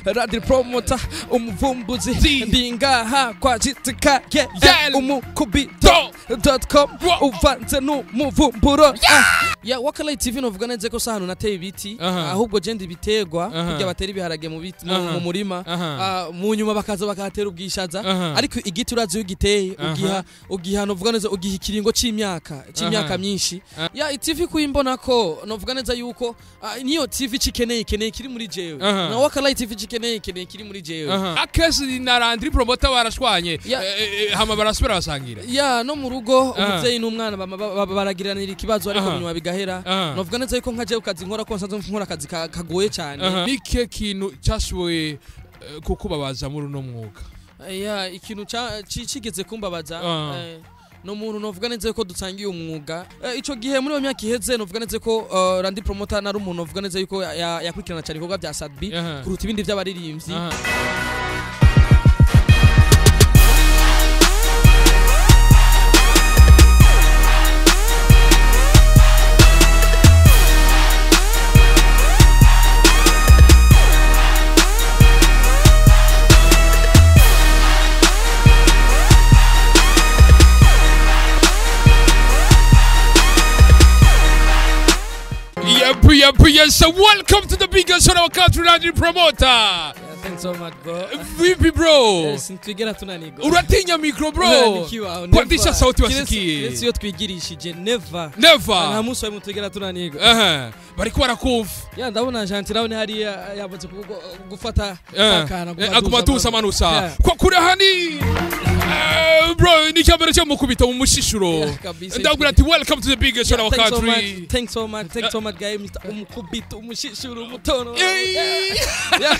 Radio Promoter umuvumbuzi ndingaha kwa Jitika umukubito.com uvanze n'umuvumburo. Ya Wakalight TV novuga neza ko sahano nateye ibiti ahubwo je ndi biterwa kurya batera ibiharage mu biti mu murima mu nyuma bakaza bakahatera ubwishaza, ariko igiti urazi iyo ugiteye ugiha novuga neza ugiha ikiringo c'imyaka myinshi. Ya TV kuyimbona ko novuga neza yuko niyo TV cikeneye ikeneye kiri muri jewe na Wakalight TV cikeneye ikeneye kiri muri jewe. Akesi na Landry Promoter barashwanye hama barasubira basangira. Ya no mu rugo umuvyeyi n'umwana baragiranira ikibazo ariko nyuma bigahera. Novuga neza yuko nkaje ukazi nkora ko nsanzwe nkora akazi kagoye cyane. Nike kintu cyashoboye kukubabaza muri uno mwuga? Ya ikintu cigeze kumbabaza no muntu novuga neza ko dutangiye umwuga ico gihe muri iyo myaka iheze, novuga neza ko Landry Promoter nari umuntu novuga neza yuko yakurikirana cyane ibikorwa bya Sadbi kuruta ibindi by'abaririmbyi. Yep, yes, so welcome to the biggest show of our country, Landry Promoter. Yeah, thanks so much, bro. Vipi bro? Yes, twigera tunanigo. Uratinya micro bro? Pandisha sauti wasikie. Yes, yo twigirishije never. Never. Nta munsi wa mutwigera tunanigo. Bariko barakumva. Ya ndabona Gentil nawe hari yabaze gufata akana agumatusa manusa. Kwa kure hani bro ni cyambere cyo mukubita mu mushishuro. Ndabwira ati welcome to the biggest show of our country. Thanks so much. Thanks so much guy Mr. Umukubito umushishuro umutono. Yeah.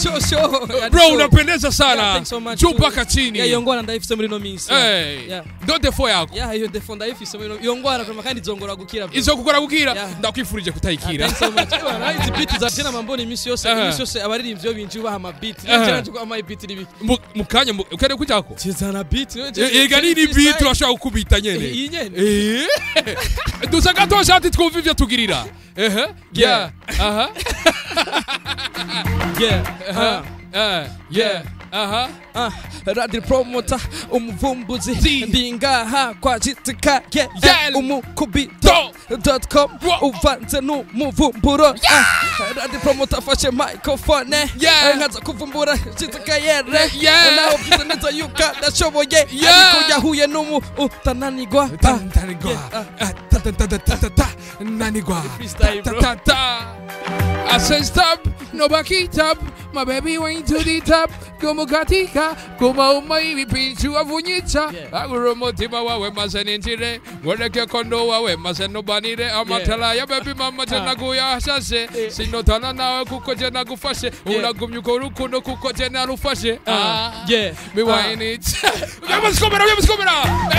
Show show. Bro unapendeza sana. Juu mpaka chini. Yeah, yongora ndayifise muri no minsi. Yeah. Ndo defo yako. Yeah, iyo defo ndayifise muri yongora kama kandi izongora gukira. Izokugora gukira. Ndakwifurije kutayikira. Thanks so much. Izi beat za jena mamboni imisi yose abaririmbyi yo binji baha ama beat. Jena tuko ama beat nibiki. Mukanya ukare kujako. Chizana beat. Ega nini beat urashaka gukubita nyene. Iyi nyene. Dusa gato shati twumva ivyo tugirira. Yeah. Aha. Yeah. Yeah. Aha. Radio Promoter umuvumbuzi ndingaha kwa Jitika umukubito.com uvanze n'umuvumburo. Radio Promoter afashe microphone nkaza kuvumbura Jitika yere naho mvuze neza yuko ndashoboye ariko yahuye n'umu utananigwa nanigwa ta ta. I said stop, no back it up. My baby went to the top. Como katika, kuma umai pinchu avunyicha. Aguro motima wawe masenintire. Ngoreke kondo wawe masenobanire. Amatala ya baby mama tena kuya shase. Sinotana nawe kuko jena gufashe. Uragumye uko rukundo kuko jena rufashe. Yeah. Me wine it. Yamusikomera yamusikomera.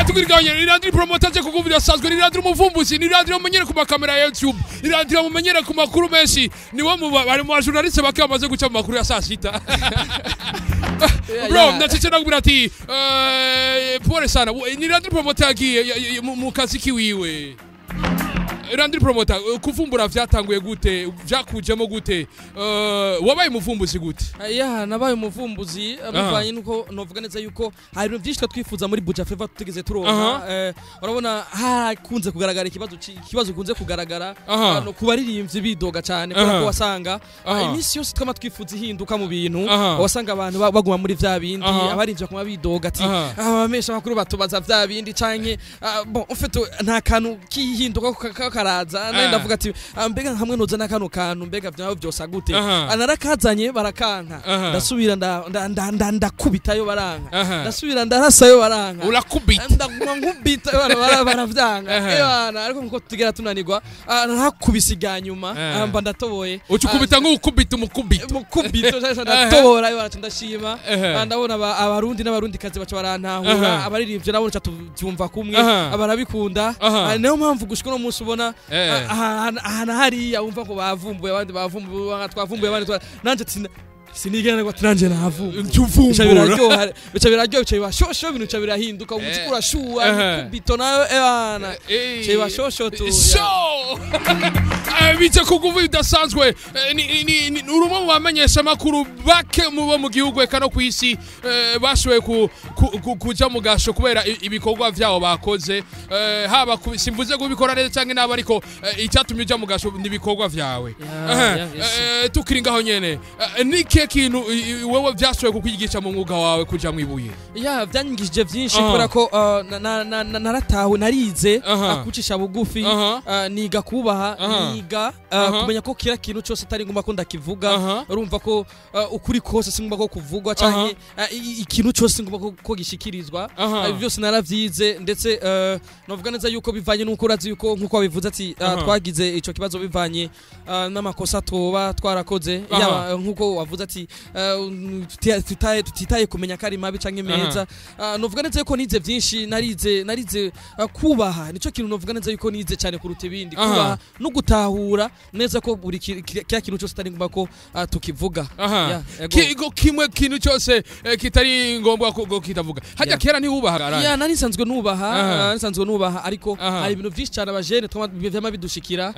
Tukiriganye ni Landry Promoter je kuguvira sazwe ni Landry umuvumbuzi ni Landry umumenyere ku makamera ya YouTube. Ni Landry umumenyere ku makuru menshi. Niwe mu bari mu journaliste bakamaze guca mu makuru ya saa sita. Bro, ndachiche nakubwira ati pole sana. Ni Landry Promoter yagiye mu kazi kiwiwe. Landry Promoter kuvumbura vyatanguye gute? Vyakujemo gute? Wabaye umuvumbuzi gute? Ya nabaye umuvumbuzi bivanye nuko novuga neza yuko hari ibintu byinshi twifuza muri Buja Flavor tutigeze turonka. Urabona hakunze kugaragara ikibazo kunze kugaragara no kubaririmbyi bidoga cyane kuko wasanga iminsi yose twama twifuza ihinduka mu bintu, wasanga abantu baguma muri vya bindi, abarinzi bakuma bidoga ati abamesha makuru batubaza vya bindi canke bon en fait nta kantu kihinduka karaza. Nari ndavuga ati mbega hamwe noza nakano kantu mbega vyaho byosa gute, anarakazanye barakanka, ndasubira ndakubitayo baranka, ndasubira ndarasayo baranka, urakubita ndaguma nkubita baravyanga ebana, ariko nkuko tugera tunanirwa narakubise irya nyuma mba ndatoboye. Ucukubita nk'ukubita umukubito mukubito ndatobora baraca ndashima, ndabona abarundi n'abarundi kazi baca barantahura, abaririmbyi nabo nca tuvyumva kumwe abarabikunda. Niyo mpamvu gushika no munsi ubona ahana hariya wumva ko bavumbuye abandi bavumbuye twavumbuye abandi nanje sinigera ngo turanje nahavumbuye ncuvumbura bica biraryoha bica bashosho ibintu bica birahinduka umuziki urashuha kubito nawe ebana bica bashosho tu sho. Bice kuguvu bidasanzwe. Ni urumwe mu bamenyesha amakuru bake mubo mu gihugu eka no kwisi bashoboye kuja mu gasho kubera ibikorwa vyabo bakoze, haba simvuze kubikora neza canke nabi, ariko icyatumye uja mu gasho ni ibikorwa vyawe. Tukiri ngaho nyene, ni kihe kintu wewe vyashoboye kukwigisha mu mwuga wawe kuja mwibuye? Ya, byanyigishije byinshi kubera ko naratawe, narize kucisha bugufi, niga kubaha, niga kumenya ko kira kintu cyose atari ngombwa ko ndakivuga. Urumva ko ukuri kose si ngombwa ko kuvugwa, canke ikintu cyose si ngombwa ko gishikirizwa. Ibi byose naravyize, ndetse novuga neza yuko bivanye n'uko urazi yuko nkuko wabivuze ati twagize ico kibazo bivanye n'amakosa toba twarakoze, yaba nkuko wavuze ati tutitaye kumenya ko ari mabi canke meza. Novuga neza yuko nize byinshi, narize kubaha, nico kintu novuga neza yuko nize cyane kuruta ibindi, kubaha no gutahura neza ko buri kya kintu cyose atari ngombwa ko tukivuga. Yeah, ego. Kigo kimwe kintu cyose kitari ngombwa ko kitavuga hajya. Kera ntiwubahaga Arani? Ya, nari nsanzwe nubaha, nsanzwe nubaha, ariko hari ibintu byinshi cyane abajene twama vyama bidushikira,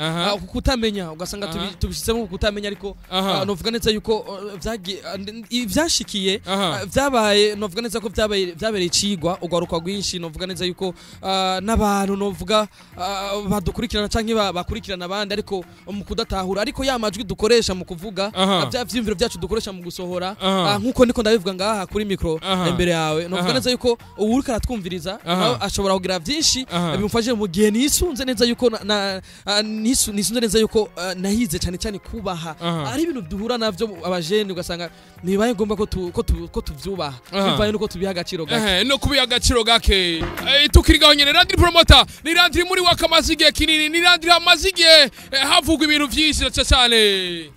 kutamenya, ugasanga tubishitsemo kutamenya, ariko novuga neza yuko ivyashikiye vyabaye, novuga neza ko vyabaye vyabereye icigwa ugwaruka rwinshi. Novuga neza yuko n'abantu novuga badukurikirana canke bakurikirana abandi, ariko mu kudatahura, ariko ya majwi dukoresha mu kuvuga, vya vyiyumviro vyacu dukoresha mu gusohora, nkuko niko ndabivuga ngaha kuri micro imbere yawe, novuga neza yuko ubu uriko aratwumviriza nawe ashobora kugira vyinshi bimufashije mu gihe nisunze neza yuko nisunze neza yuko nahize cyane cyane kubaha. Ari ibintu duhura navyo abajene, ugasanga ntibibaye ngombwa ko tuvyubaha, bivaye nuko tubiha agaciro gake. No kubiha agaciro gake. Tukiri ngaho nyene, Landry Promoter ni Landry muri waka amaze igihe kinini, ni Landry amaze igihe havugwa ibintu vyinshi cyane.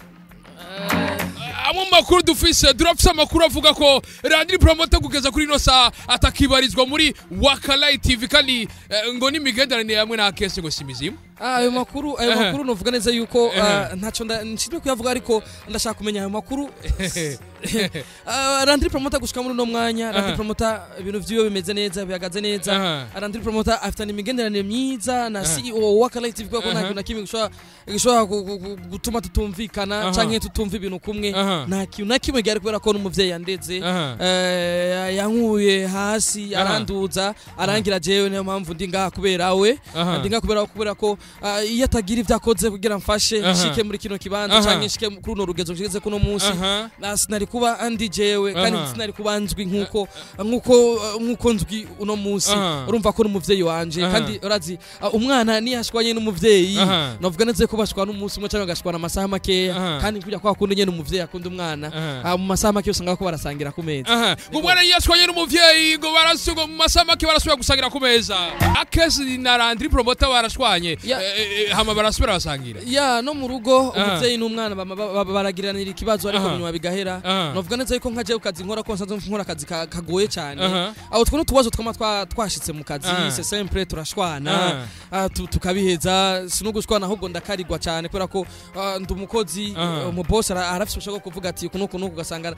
Amwe mu makuru dufise, turafise amakuru avuga ko Landry Promoter kugeza kuri ino saha atakibarizwa muri Wakalight TV, kandi ngo n'imigenderanire hamwe na Akese ngo si mizima. Ayo makuru, ayo makuru novuga neza yuko ntaco nshimye kuyavuga, ariko ndashaka kumenya ayo makuru. Landry Promoter gushika muri uno mwanya, Landry Promoter ibintu vyiwe bimeze neza, bihagaze neza. Landry Promoter afitanye imigenderanire myiza na CEO wa Wakalight TV, kuko nta kintu na kimwe gishobora gutuma tutumvikana canke tutumva ibintu kumwe. Nta kintu na kimwe gihari, kubera ko n'umuvyeyi yandeze, yankuye hasi, aranduza, arangira jewe, niyo mpamvu ndi ngaha kubera we. Ndi ngaha kubera ko iyo atagira ibyo akoze kugira mfashe nshike muri kino kibanza canke nshike kuri runo rugezo nshyize kuno munsi, sinari kuba ndi jewe, kandi sinari kuba nzwi nkuko nzwi uno munsi. Urumva ko n'umuvyeyi wanje, kandi urazi umwana niyo ashwanye n'umuvyeyi, navuga neza ko bashwana umunsi umwe cyangwa bagashwana amasaha makeya, kandi kujya kwa kundi nyene umuvyeyi akunda umwana, mu masaha make usanga ko barasangira ku meza. Ngo umwana iyo yashwanye n'umuvyeyi ngo barasuga mu masaha make barasubira gusangira ku meza. Akesi na Landry Promoter barashwanye, hama barasubira basangira. Ya, no mu rugo umuvyeyi n'umwana baragiranira ikibazo, ariko nyuma bigahera. Novuga neza yuko nka jewe kazi nkora, ko nsanzwe nkora akazi kagoye cyane, aho two n'utubazo twama twashitse mu kazi, c'est simple, turashwana, tukabiheza. Si no gushwana, ahubwo ndakarigwa cyane kubera ko ndi umukozi. Umu boss arafise ubushobozi bwo kuvuga ati uku n'uku n'uku, ugasanga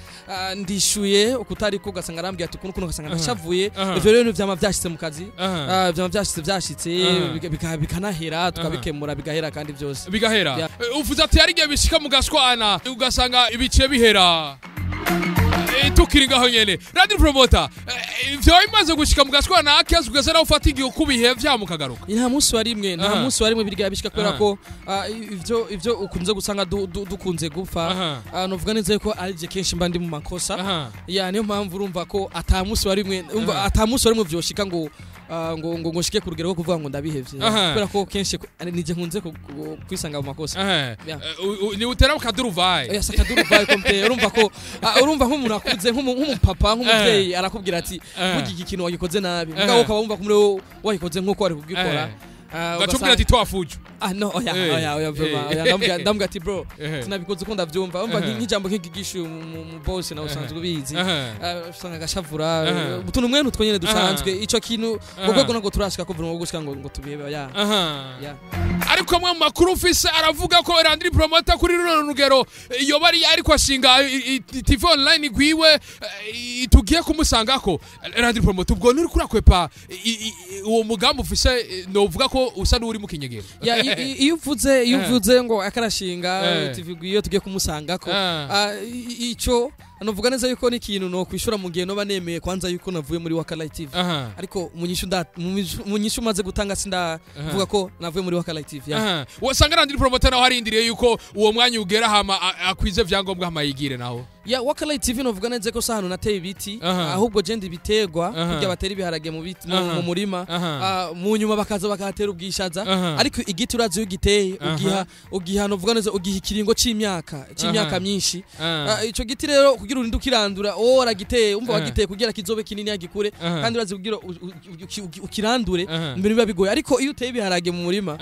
ndishuye ukutari ko, ugasanga arambwiye ati uku n'uku, ugasanga ndashavuye. Ivyo rero vyama vyashitse mu kazi, vyama vyashitse, bikanahera, tukabikemura bigahera kandi byose. Bigahera. Ya. Uvuze ati hari igihe bishika mu gashwana ugasanga ibice bihera. Tukiri ngaho nyene, Landry Promoter, vyoba bimaze gushika mu gashwana Akesi ugasa naho ufata igihe uko ibihe vyamukagaruka? Nta munsi wa rimwe, nta munsi wa rimwe birya bishika, kubera ko ivyo ukunze gusanga dukunze gupfa, novuga neza yuko ari je kenshi mba ndi mu makosa. Ya, niyo mpamvu urumva ko ata munsi wa rimwe, urumva, ata munsi wa rimwe vyoshika ngo ngo shike ku rugero rwo kuvuga ngo ndabihevye, kubera ko kenshi nije nkunze kwisanga mu makosa. Ya. Ni utera kaduruvayi. Oya, sakaduruvayi kompe. Urumva ko urumva nk'umuntu akuze, nk'umupapa, nk'umuvyeyi, arakubwira ati burya iki kintu wagikoze nabi, mugabo ukaba wumva ko muri wowe wagikoze nk'uko wari kugikora. Ugacubwira ati twafuje. Ah no, oya, oya, vraiment, oya, ndamubwira ati bro, sinabikoze uko ndavyumva. Umva, nk'ijambo nk'igigisha mu boss nawe usanzwe ubizi, usanga agashavura, utuntu mwene utwo nyene dusanzwe. Ico kintu urwego ntabwo turashika ko ngo gushika ngo tubihebe, ya. Ya. Ariko amwe mu makuru ufise aravuga ko Landry Promoter kuri runo rugero iyo bari ariko ashinga TV online gwiwe, tugiye kumusangako. Landry Promoter, ubwo nturi kurakwepa uwo mugambi ufise, novuga ko usa n'uri mu kinyegero? Ya, iyo uvuze ngo akarashinga TV gwiyo tugiye kumusangako, ico novuga neza yuko ni ikintu no kwishura mu gihe noba nemeye kwanza yuko navuye muri Wakalight TV. Ariko mu nyishu maze gutanga sindavuga ko navuye muri Wakalight TV, ya. Wasanga Landry Promoter naho harindiriye yuko uwo mwanya ugera, hama akwize vyangombwa, hama yigire naho. Ya, Wakalight TV novuga neza ko sahano nateye ibiti, ahubwo je ndi ibiterwa kurya batera ibiharage mu biti mu murima, mu nyuma bakaza bakahatera ubwishaza. Ariko igiti urazi iyo ugiteye, ugiha novuga neza ugiha ikiringo c'imyaka myinshi. Ico giti rero kugira urinde ukirandura, wowe waragiteye, umva, wagiteye kugira kizobe kinini yagikure, kandi urazi kugira ukirandure mbere biba bigoye. Ariko iyo uteye ibiharage mu murima,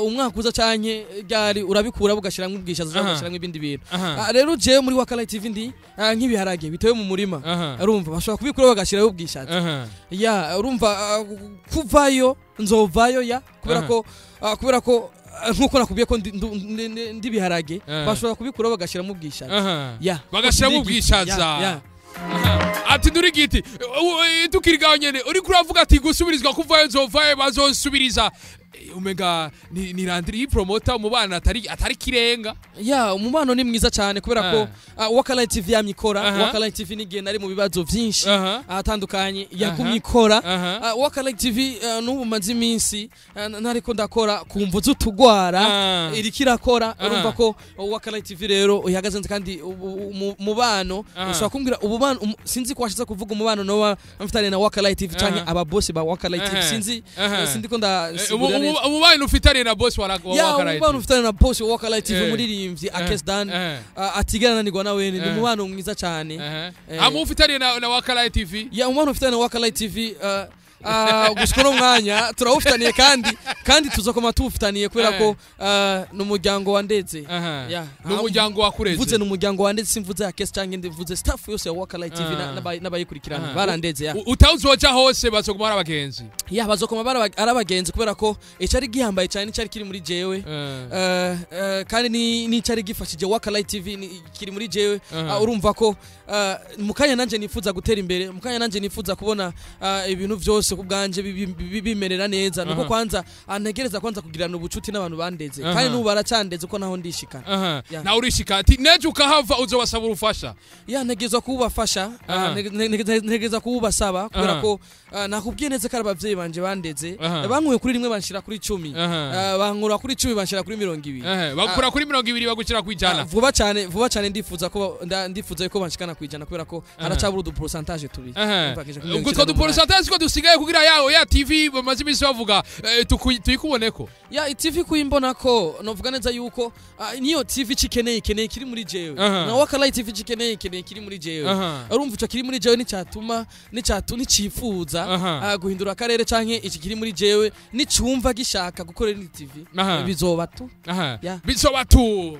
umwaka uza canke ryari urabikura ugashiramwo ubwishaza canke ugashiramwo ibindi bintu. Rero jewe muri Wakalight TV ndi nk'ibiharage bitewe mu murima, urumva bashobora kubikura bagashirayo ubwishaza. Ya, urumva, kuvayo nzovayo, ya, kubera ko nkuko nakubwiye ko ndi biharage, bashobora kubikura bagashiramo ubwishaza. Ya. Bagashiramo ubwishaza. Ya. Ati nduri giti tukiri gaho nyene, uriko uravuga ati gusubirizwa, kuvayo nzovayo, bazonsubiriza. Umenga ni Landry Promoter umubano atari kirenga. Ya, umubano ni mwiza cyane kubera ko Wakalight TV yamye ikora. Wakalight TV n'igihe nari mu bibazo vyinshi ahatandukanye yagumye ikora. Wakalight TV, n'ubu maze iminsi ntariko ndakora ku mvu z'utugwara, iriko irakora. Urumva ko Wakalight TV rero ihagaze neza, kandi umubano, ushobora kumbwira ububano, sinzi ko washize kuvuga umubano noba mfitanye na Wakalight TV canke ababosi ba Wakalight TV, sinzi, sindiko ndasigurira neza. Umubano ufitaniye na boss wa Ya, Wakalight. umubano ufitanye na boss wa Wakalight TV, umuririmbyi Akes Dan, atigera ananirwa na wene, ni umubano mwiza cyane. Ama ufitaniye na Wakalight TV? Ya, umubano ufitanye na Wakalight TV, gushika uno mwanya turawufitaniye, kandi tuzokoma tuwufitaniye kubera ko ni umuryango wandeze. Ya. Ni umuryango wakureze. Mvuze ni umuryango wandeze, simvuze Akes cyangwa ndi mvuze staff yose ya Wakalight TV n'abayikurikirana barandeze, ya. Utawuzoja hose bazoguma ari abagenzi. Ya, bazokoma ari abagenzi kubera ko icari gihambaye cyane nicari kiri muri jewe, kandi n'icari gifashije Wakalight TV kiri muri jewe. Urumva ko mu kanya nanje nifuza gutera imbere, mu kanya nanje nifuza kubona ibintu vyose ku bwanje bimerera neza, nuko kwanza ntegereza kwanza kugirana ubucuti n'abantu bandeze, kandi n'ubu baracandeze uko naho ndishikana. Ya. Nawe urishika ati nejo ukahava uzobasaba urufasha. Ya, ntegerezwa kuwubafasha, ntegerezwa kuwubasaba kubera ko nakubwiye neza ko ari abavyeyi banje bandeze. Bankuye kuri 1 banshira kuri 10, bankura kuri 10 banshira kuri 20. Bagukura kuri 20 bagukira kwijana. Vuba cyane, vuba cyane ndifuza ko ndifuza ko banshikana kwijana kubera ko haracabura udu pourcentage tubiri. Urumva kija kuri Ubwo utwo 98. du pourcentage ko dusigaye kugira yawo ya TV bamaze iminsi bavuga, tuyikuboneko. Ya, TV kuyimbona ko novuga neza yuko niyo TV cikeneye ikeneye kiri muri jewe, na Wakalight TV cikeneye ikeneye kiri muri jewe. Urumva ico kiri muri jewe nicatuma nicatu nicifuza guhindura akarere canke iki kiri muri jewe nicumva gishaka gukorera indi TV, bizoba tu. Ya. Bizoba tu.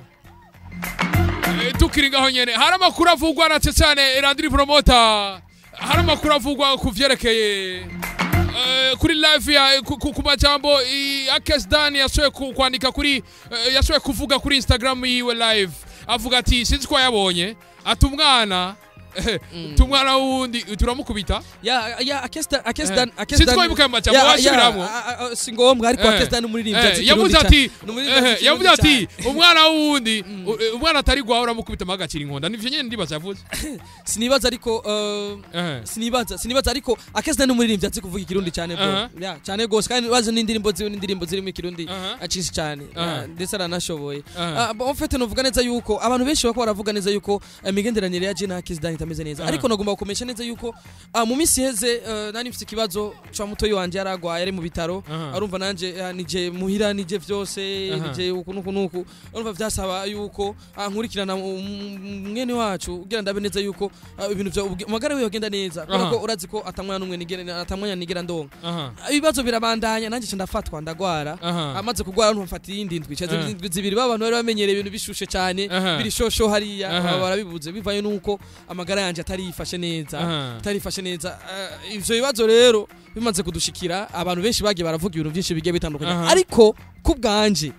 Tukiri ngaho nyene, hari amakuru avugwa na cyane Landry Promoter, hari amakuru avugwa ku vyerekeye kuri live ya ku majambo Akes Dan yashoboye kwandika kuri yashoboye kuvuga kuri Instagram yiwe live, avuga ati sinzi ko yabonye ati umwana tumwana wundi turamukubita. Ya, Akesdan Akesdan. Sinzi ko wibuka ayo majambo wasubiramo. Si ngombwa, ariko Akesdan umuririmbyi azi yavuze Ikirundi ati cane. Ni umuririmbyi azi yavuze Ikirundi ati umwana wundi umwana atari gwawe uramukubita amagacira inkonda, nivyo nyene ndibaza yavuze. Sinibaza ariko sinibaza, ariko Akesdan umuririmbyi azi kuvuga Ikirundi cyane, bro. Ya, cyane gose, kandi bazi n'indirimbo ziwe, n'indirimbo zirimo Ikirundi acinshi cyane. Ya, ndetse aranashoboye. Bon, en fait novuga neza yuko abantu benshi bako baravuga neza yuko imigenderanire ya Jina Akesdan itameze neza, ariko nagomba gukomesha neza yuko mu minsi iheze nari mfite ikibazo ca mutoyi wanje, yaragwaye ari mu bitaro. Arumva nanje nije muhira, nije vyose, nije uku nuku nuku. Urumva vyasaba yuko nkurikirana mwene wacu kugira ndabe neza yuko ibintu vya amagara wiwe agenda neza, kubera ko urazi ko atamwana n'umwe nigera atamwanya nigera ndonka. Ibibazo birabandanya, nanjye nca ndafatwa ndagwara. Amaze kugwara ntumfata iyindi ndwi caze indwi 2, ba bantu bari bamenyereye ibintu bishushe cyane, biri shosho hariya, barabibuze bivanye nuko amagara amagara yanje atari yifashe neza, atarifashe neza. Ivyo bibazo rero bimaze kudushikira, abantu benshi bagiye baravuga ibintu byinshi bigiye bitandukanye, ariko ku bwanje,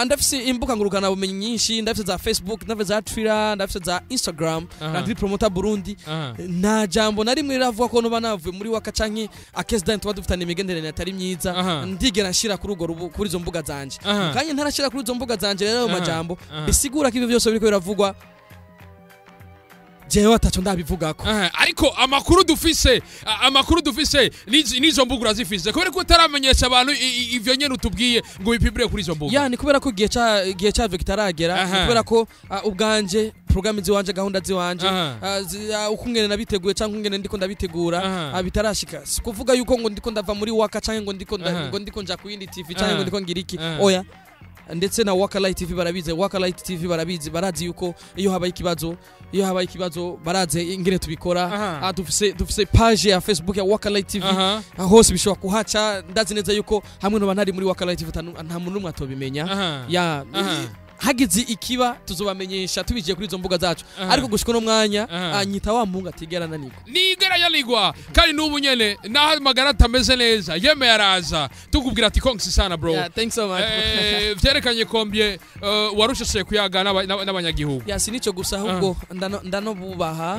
ndafise imbuga ngurukana bumenyi nyinshi, ndafise za Facebook, ndafise za Twitter, ndafise za Instagram, Landry Promoter Burundi. Nta jambo na rimwe riravuga ko noba navuye muri Waka canke Akes Dan tuba dufitanye imigenderanire atari myiza. Ndigera nshira kuri urwo kuri izo mbuga zanje. Kanya ntarashira kuri izo mbuga zanje rero ayo majambo, bisigura ko ivyo byose biriko biravugwa jewe ataco ndabivugako. Ariko amakuru dufise n'izo mbuga urazifise, kubera ko utaramenyesha abantu ivyo nyene utubwiye ngo bipibire kuri izo mbuga? Ya, ni kubera ko igihe cavyo kitaragera. Ni kubera ko ubwanje programme ziwanje, gahunda ziwanje, uko ngene nabiteguye canke ngene ndiko ndabitegura, bitarashika. Si kuvuga yuko ngo ndiko ndava muri Waka canke ngo ndiko ngo ndiko nja ku yindi TV canke ngo ndiko ngira iki. Oya, ndetse na Waka Light TV barabizi, Waka Light TV barabizi, barazi yuko iyo habaye ikibazo barazi ingene tubikora. Dufise page ya Facebook ya Waka Light TV. Hose bishobora kuhaca. Ndazi neza yuko hamwe no ntari muri Waka Light TV nta muntu n'umwe atobimenya. Ya, hagize ikiba tuzobamenyesha tubigiye kuri izo mbuga zacu. Ariko gushika uno mwanya, nyita wa muhungu atigera ananirwa. Nigera yaligwa, kandi n'ubu nyene naho amagara atameze neza yemeye araza tukubwira ati congs sana, bro. Yeah, thanks so much. Vyerekanye kombye warusheshe kuyaga n'abanyagihugu. Ya, si nico gusa, ahubwo ndanobubaha.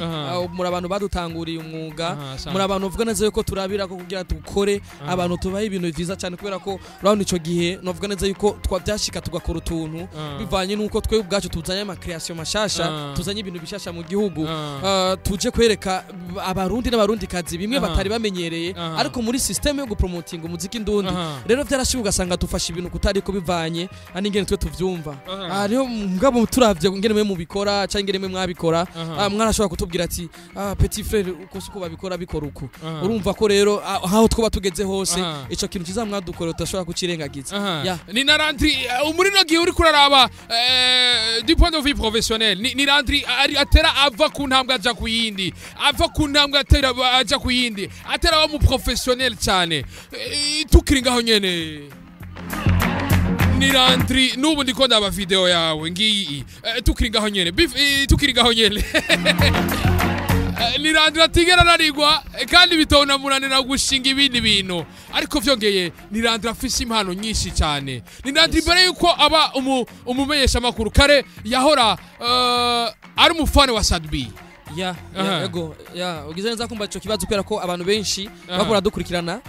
Muri abantu badutanguriye umwuga, Sana. muri abantu uvuga neza yuko turabira ko kugira dukore, abantu tubaha ibintu vyiza cyane, kubera ko urabona ico gihe novuga neza yuko twabyashika tugakora utuntu bivanye nuko twe ubwacu tuzanye ama création mashasha, tuzanye ibintu bishasha mu gihugu, tuje kwereka Abarundi n'Abarundikazi bimwe batari bamenyereye, ariko muri système yo gupromotinga umuziki ndundi. Rero byarashiwe, ugasanga dufasha ibintu kutari ko bivanye n'ingene twe tuvyumva. Rero mugabo turavye ingene mwe mubikora canke ingene mwe mwabikora, mwarashobora kutubwira ati: "Ah, petit frère, uko siko babikora, bikora uku." Urumva ko rero aho twoba tugeze hose, ico kintu kiza mwadukorera tudashobora kucirengagiza. Ya. Ni na Landry muri no gihe uriko uraraba du point de vue professionnel, ni Landry atera ava ku ntambwe aja ku yindi, ava ku ntambwe atera aja ku yindi, atera aba mu professionnel cyane. Tukiri ngaho nyene, ni Landry n'ubu ndiko ndaba video yawe ngiyi. Tukiri ngaho nyene, tukiri ngaho nyene, ni Landry atigera ananirwa, kandi bitonamunanira gushinga ibindi bintu. Ariko vyongeye ni Landry afise impano nyinshi cyane. Ni Landry mbere yuko aba umumenyesha makuru kare yahora ari umufana wa Sat-B. Ya, ya, ego, ya, ugize neza kumva ico kibazo, kubera ko abantu benshi bakora dukurikirana,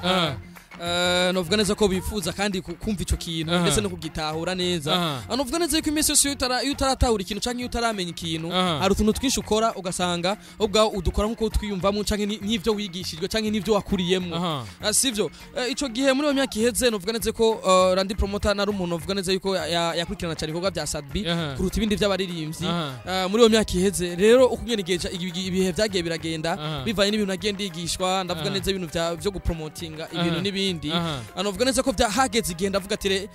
novuga neza ko bifuza kandi kumva ico kintu, ndetse no kugitahura neza. Novuga neza yuko iminsi yose iyo utaratahura ikintu canke iyo utaramenya ikintu, hari utuntu twinshi ukora ugasanga ubwawe udukora nk'uko twiyumvamo canke n'ivyo wigishijwe canke n'ivyo wakuriyemwo. Sivyo? Ico gihe muri iyo myaka iheze, novuga neza ko Landry Promoter nari umuntu novuga neza yuko yakurikirana cyane ibikorwa bya Sat-B kuruta ibindi by'abaririmbyi. Muri iyo myaka iheze rero, uko nyene igihe ibihe vyagiye biragenda, bivanye n'ibintu nagiye ndigishwa, ndavuga neza ibintu vyo gupromotinga ibintu n'ibindi. Novuga neza ko hageze igihe ndavuga ati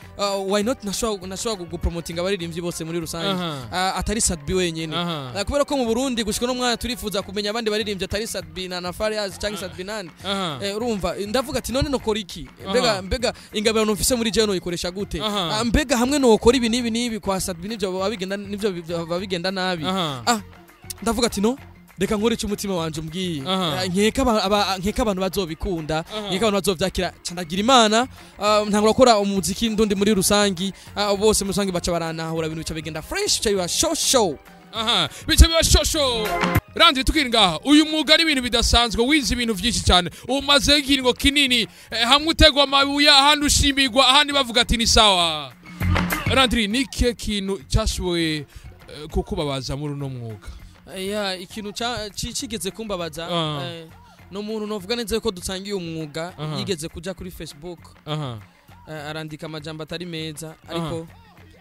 why not nashobora gupromotinga abaririmbyi bose muri rusange, atari Sat-B wenyene. Kubera ko mu Burundi gushika no mwanya turifuza kumenya abandi baririmbyi atari Sat-B na Fariaz cyangwa Sat-B nandi. Urumva ndavuga ati: "None nokora iki? Mbega ingabirano mfise muri jewe noyikoresha gute? Mbega hamwe nokora ibi n'ibi n'ibi kwa Sat-B, nivyo baba bigenda, nivyo baba bigenda nabi?" Ndavuga ati: "No, reka nkore icyo umutima wanje umbwiye." Nkeka abantu bazobikunda, nkeka abantu bazovyakira. Ca ndagira Imana, ntangura gukora umuziki ndundi muri rusangi, bose muri rusangi baca barantahura, ibintu bica bigenda fresh, bica biba show show. Aha, bica biba shosho. Landry, tukiri ngaha, uyu mwuga ari ibintu bidasanzwe, wize ibintu vyinshi cyane, umaze ikiringo kinini, hamwe utegwa amabuye, ahandi ushimirwa, ahandi bavuga ati ni sawa. Landry, ni ikihe kintu cyashoboye kukubabaza muri uno mwuga? Ya, ikintu cigeze kumbabaza, ni umuntu novuga neza yuko dusangiye umwuga, yigeze kuja kuri Facebook, arandika amajambo atari meza,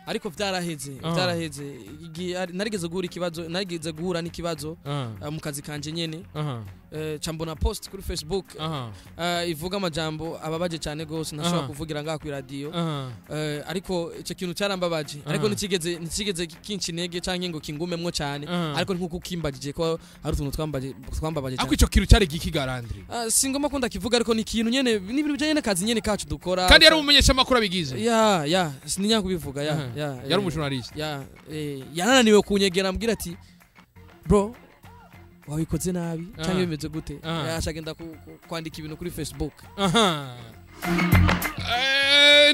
ariko vyaraheze. Vyaraheze. Igihe narigeze guhura ikibazo, narigeze guhura n'ikibazo mu kazi kanje nyene, ca mbona post kuri Facebook ivuga amajambo ababaje cyane gose ntashobora kuvugira ngaha ku radio. Ariko ico kintu cyarambabaje, ariko ntikigeze kinca intege canke ngo kingumemwo cyane, ariko nkuko kimbagije ko hari utuntu twambabaje Ariko cyane. ico kintu cyari giki ga, Landry? Singomba ko ndakivuga, ariko ni ikintu nyene, ni ibintu bijanye n'akazi nyene kacu dukora. Kandi yari umumenyesha amakuru abigize? Ya, sininya kubivuga, ya. Ya. Yari umujournaliste? Ya, yarananiwe kunyegera ambwira ati: "Bro." Wabikoze nabi cyangwa bimeze gute? Ashagenda kwandika ibintu kuri Facebook. Aha.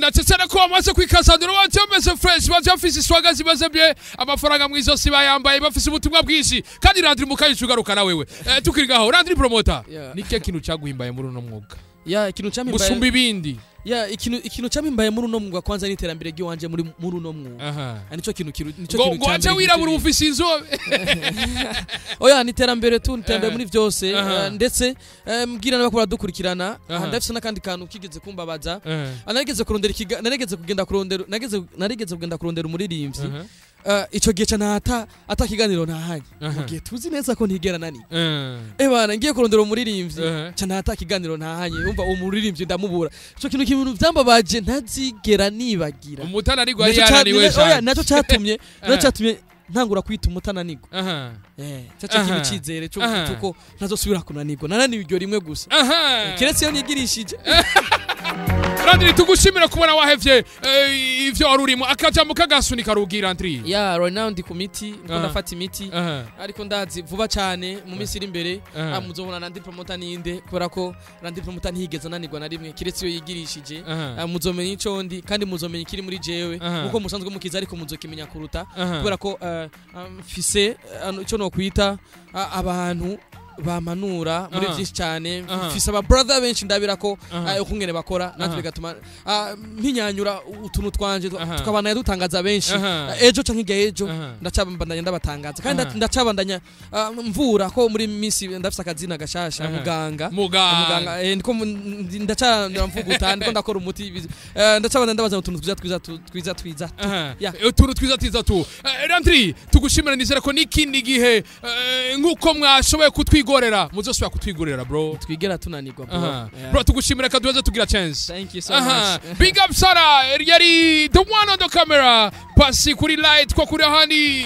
Na cyane ko bamaze kwikasandura, baje bameze fresh, baje bafise iswaga zimaze bien, amafaranga mwizosi bayambaye, bafise ubutumwa bwinshi. Kandi Landry, mukayisha ugaruka na wewe. Tukiri ngaho, Landry Promoter, Yeah. ni kihe kintu cyaguhimbaye muri uno mwuga Ya, ikintu cyamimbaye gusumba ibindi? Ya, ikintu cyamimbaye muri uno mwuga kwanza ni iterambere ry'iwanje muri uno mwuga. Ah, nico kintu kiru nico ngo kintu ngo wace cyambere wirabura, ufise inzobe. Oya, ni iterambere tu, ni iterambere muri byose. Ndetse mbwira n'abakora dukurikirana, ndafise n'akandi kantu kigeze kumbabaza. Ah, narigeze kugenda kurondera, narigeze kugenda kurondera umuririmbyi. Ico gihe ca nata ata kiganiro ntahanye, mu gihe tuzi neza ko ntigera nani. Bana, ngiye kurondera umuririmbyi, ca nata kiganiro ntahanye, umva, uwo muririmbyi ndamubura. Ico kintu kintu byambabaje ntazigera nibagira. Umutananirwa yari Naco yananiwe oya, cyane. naco catumye ntangura kwita umutananirwa. Cyaco kintu cizere cyo cyuko ntazosubira kunanirwa. Nananiwe iryo rimwe gusa. Keretse iyo nigirishije. Landry, tugushimira kubona wahevye ivyo wari urimo, akajambo kagasunika rugira, Landry. Ya, right now ndi ku miti, ndiko ndafata imiti, ariko ndazi vuba cyane mu minsi iri imbere muzobona Landry Promoter ninde, kubera ko Landry Promoter ntiyigeze ananirwa na rimwe keretse iyo yigirishije. Muzomenya ico ndi kandi muzomenya ikiri muri jewe, nkuko musanzwe mukiza, ariko muzokimenya kuruta, kubera ko mfise ico nokwita abantu bampanura muri byinshi cyane. Mfise aba brother benshi ndabira ko ukungene bakora natwe bigatuma mpinyanyura utuntu twanje, tukabandanya dutangaza benshi. Ejo canke hirya y'ejo ndacabandanya ndabatangaza kandi ndacabandanya mvura ko muri minsi ndafise akazina gashasha. Muganga. Muganga. Muganga, ndiko ndacana mvuguta, ndiko ndakora umuti, ndacabandanya ndabaza utuntu twiza twiza twiza twiza tu. Yeah. Utuntu twiza twiza tu. Landry, tugushimira, nizera ko n'ikindi gihe nk'uko mwashoboye kutwigorera muzosubira kutwigorera, bro. Twigera tunanirwa, bro. Yeah. Bro, tugushimira, kaduheze tugira chance. Thank you so much. Big up sana, yari the one on the camera, pasi kuri light kwa kuri ahandi.